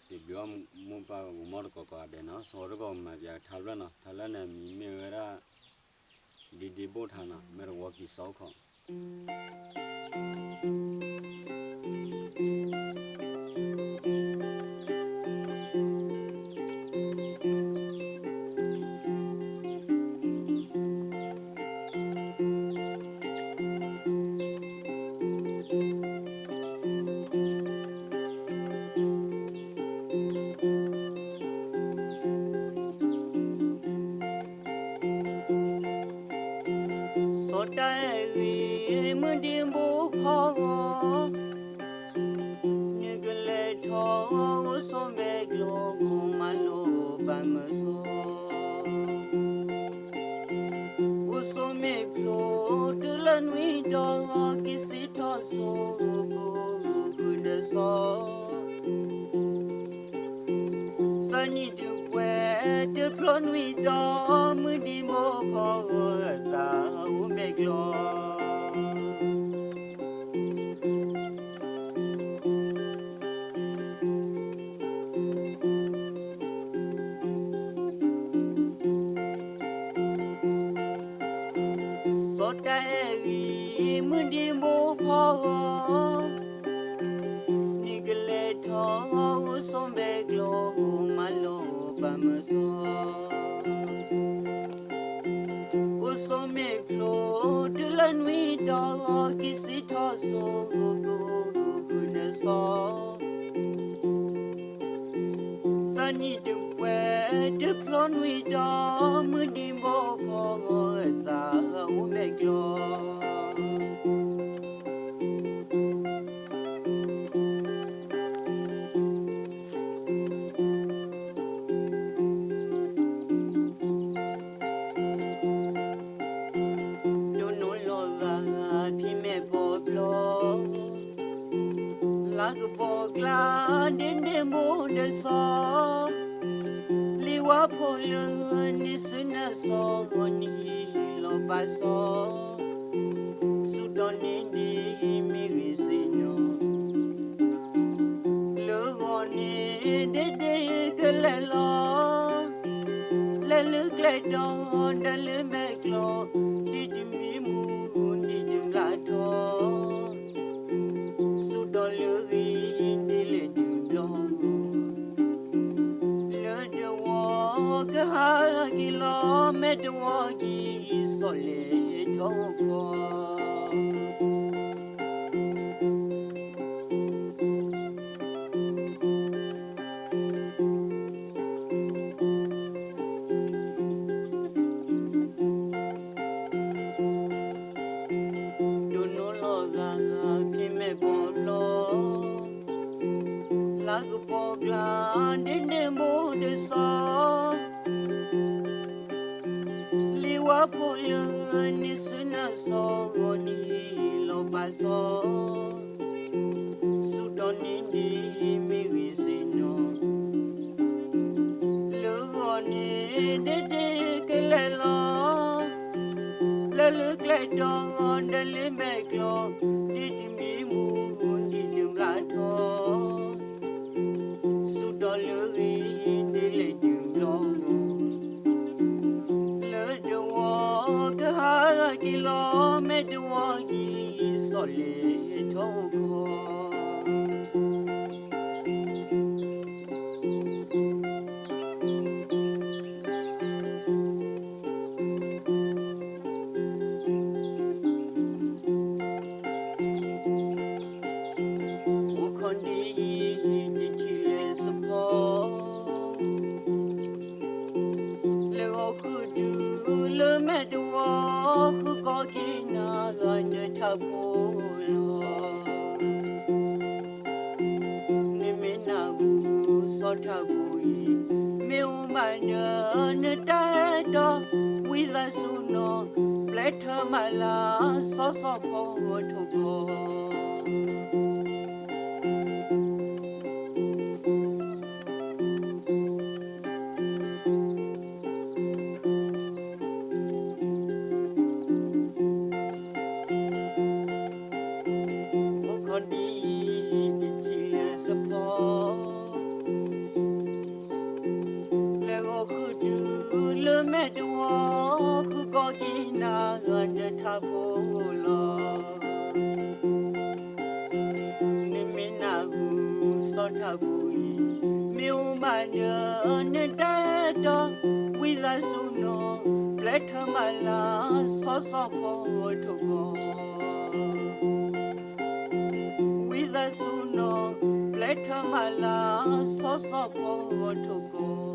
စံးဘျုးဘၣ်မိၢ်ပၢ်ဂီၤမီတကိးကိးဂၤဒဲးနီၤ, စီၤတကိးမၤပျးထါဖျၢၣ်နီၤ, ထါဖျၢၣ်န့ၣ်မံၤမ့ၢ်ဝဲဒၣ် ဒ့ဒ့ဘိၣ်ထါနီၤ, မ့ၢ်တဝီကံၤစီအိၣ်ခိး စီၤတၢ်အဲၣ်ဂ့ၤ မုၢ်ဒံးဘိဖီဂီၤ နကလဲၤထီၣ်အိၣ်ဆိးမဲာ်ကျိၤ မၤလိာ်ဘၣ်မုၢ်စီ အိၣ်ဆိးမဲာ်ဖျိတုၤလၢနွံဒီး က့ၤစံးထီၣ်စိၤ ပူၤဃုာ်ဒီးစီၤ သၢနံၣ်တပှဲၤတဖျိနွံဒီး မုၢ်ဒံးဘိဖီဂီၤ သးအိၣ်မဲာ်ကျိၤ စီၤတၢ်အဲၣ်ဂ့ၤ မုၢ်ဒံးဘိဖီဂီၤ နကလဲၤထီၣ်အိၣ်ဆိးမဲာ်ကျိၤ မၤလိာ်ဘၣ်မုၢ်စီ အိၣ်ဆိးမဲာ်ဖျိတုၤလၢနွံဒီး က့ၤစံးထီၣ်စိၤ ပူၤဃုာ်ဒီးစီၤ သၢနံၣ်တပှဲၤတဖျိနွံဒီး မုၢ်ဒံးဘိဖီဂီၤ သးအိၣ်မဲာ်ကျိၤ ဒိၣ်နိလီၤဂာ်ဖံးမဲာ်ပိာ်ဖျီ လါကပီၤကျါ ဒ့ဒ့ဘိၣ်ဒီးစီၤ လံာ်ဝါဖိလၢနံၤဆူနၢ်စီၤ နဟံးလီၤဘၣ်စီၤ စူၢ်ဒီးန့ၣ်ဒ့မ့ၢ်ဂ့ၤစ့ၢ်နီၤ လၢဂီၤန့ၣ် ဒ့ဒ့ကလဲၤလီၤ လဲၤလၢကျဲဒီး ဒီးလၢမဲာ်ကျိၤ ဒ်တမံမူ ဒ်တဘျါထီ စူၢ်ဒီးလၢဂ့ၤဒ်လဲၣ်ဒ်ဘျီ လၢတဝီကဟးက့ၤလီၤ မဲာ်တဝီကံၤ စီၤလဲၤထီၣ်အိၣ်ခိး ဒိၣ်နိလီၤဂာ်ဖံးမဲာ်ပိာ်ဖျီ လါကပီၤကျါ ဒ့ဒ့ဘိၣ်ဒီးစီၤ လံာ်ဝါဖိလၢနံၤဆူနၢ်စီၤ ဂီၤနံၤလီၤဘၣ်စီၤ စူၢ်ဒီးန့ၣ်ဒ့မ့ၢ်ဂ့ၤစ့ၢ်နီၤ လၢဂီၤန့ၣ် ဒ့ဒ့ကလဲၤလီၤ လဲၤလၢကျဲဒီး ဒီးလၢမဲာ်ကျိၤ ဒ်တမံမူ ဒ်တဘျါထီ စူၢ်ဒီးလၢဂ့ၤဒ်လဲၣ်ဒ်ဘျီ လၢတဝီကဟးက့ၤလီၤ မဲာ်တဝီကံၤ စီၤလဲၤထီၣ်အိၣ်ခိး အိၣ်ခိးဒ်အံၤ တထံၣ်လဲၤစ့ၢ်ကီး လဲၤဂီၤဃုာ်တုၤလၢမဲာ်တဝီ ဃုာ်ကီးက့ၤနၤဂၤနထးဖိလီၤ နမ့ၢ်နၢ်ဟူစီၤထးဖိအံၤ မ့ၢ်အိၣ်ဘၣ်ဒီးနတၢ်အဲၣ်တီ ဝံသးစူၤနီၤ ပျဲထၢမၤလၤ စီၤစီၤဖီထိၣ်ဖီ အိၣ်ခိးဒ်အံၤ တထံၣ်လဲၤစ့ၢ်ကီး က့ၤနၤဂၤဒီးထးဖိလီၤ. နမ့ၢ်နၢ်ဟူစီၤထးဖိအံၤ, မ့ၢ်အိၣ်ဘၣ်ဒီးနတၢ်အဲၣ်တီ, ဝံသးစူၤနီၤ ပျဲထၢမၤလၤ စီစီဖိဂီၢ်ထိၣ်ကီၢ်. ဝံသးစူၤနီၤ ပျဲထၢမၤလၤ စီစီဖိဂီၢ်ထိၣ်ကီၢ်.